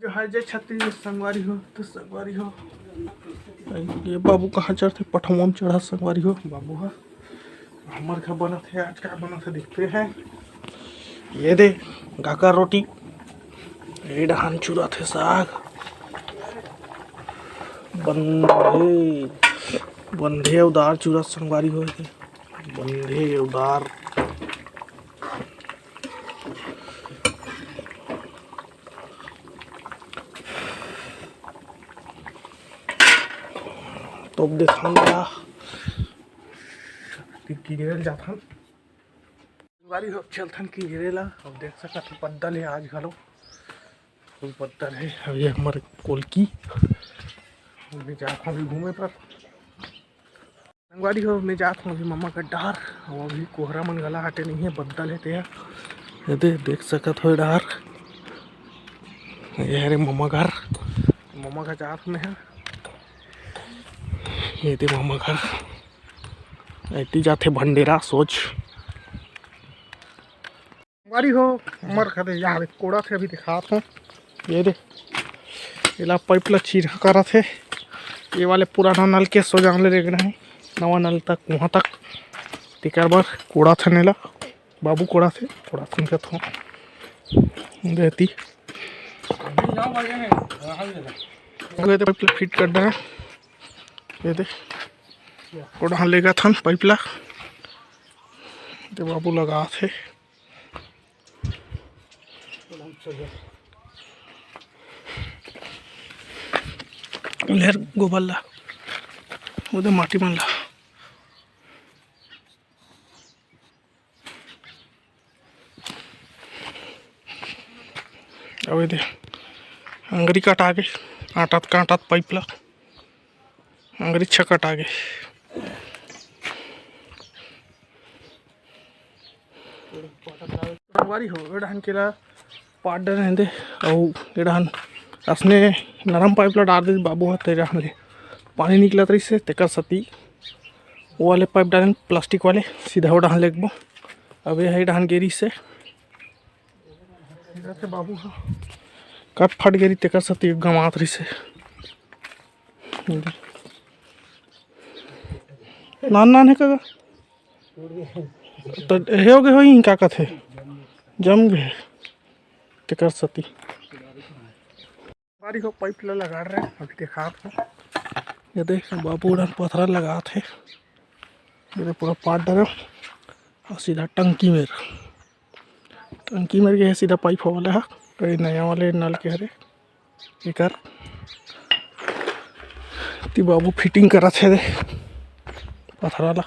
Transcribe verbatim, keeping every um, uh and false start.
जो है, जय छत्तीसगढ़ संगवारी हो, तो संगवारी हो, ये बाबू कहाँ चढ़थे? पठवा म चढ़ा संगवारी हो, बाबू ह। हमर घर बनत हे, आज का बनत हे, देखते हैं। ये दे, गाकर रोटी, ये डहान चुरत हे साग। बंधे, बंधे अउ दार चुरत संगवारी हो, बंधे अउ दार। तोप देथन ला। किंजरे ल जाथन। संगवारी हो, चलथन किंजरे ला। अब देख सकत हो, बद्दल हे आज घलो, फुल बद्दल हे। अब ये हमर कोलकी, अभी जाथन अभी घूमे बर। संगवारी हो, मैं जात हूँ अभी ममा का डहर। अउ अभी कोहरा मन घला हटे नहीं है, बद्दल है तेहा। ये दे, देख सकत हो डहर, ये हरे ममा घर। ममा घर जात हूँ मैं ह। ये दे ममा घर, ऐती जाथे भंडेरा सोच। संगवारी हो, हमर घरे यार कोड़त हे, अभी दिखात हूँ। ये दे, एला पाइप ला चीरा करत हे। ये वाले पुराना नल के सोजांग ले लेगना हे, नवा नल तक, वहाँ तक। तेकर बर कोड़त हे नेला, बाबू कोड़त हे, कोड़त हन कहत हूँ। देती। ये दे पाइप ला फिट करना हे। ये दे, कोड़ा लेगत हन पाइप ला। दे बाबू लगात हे। लेर गोबर ला, ओदे माटी मन ला। अब ये दे, अंगरी कटा गे, आंटत कांटत पाइप ला। अंगरी छकट आ गे। संगवारी हो, ए डहन के ला पाट डरे हे दे, अउ ए डहन असने नरम पाइप ला डार दे बाबू ह, ते डहन ले पानी निकलत रहिस हे, तेकर सेती वो वाले पाइप डारेन, प्लास्टिक वाले, सीधा वो डहन लेगबो। अब ये हे डहन गे रहिस हे, बाबू ह कट फट गे रहिस, तेकर सेती गंवात रहिस हे। नान नान हे का गा? त हे हो गे होही, का कथे? जम गे। तेकर सेती। बारी हो पाइप ला लगा रहे, अभी दिखात हो। ये देख, बाबू डहन पथरा लगात हे। ये देख, पूरा पाट डरे अउ सीधा टंकी मेर। टंकी मेर गे हे सीधा पाइप वाला ह। ये नया वाले नल के हरे। एकर ती बाबू फिटिंग करत हे दे पथरा ला।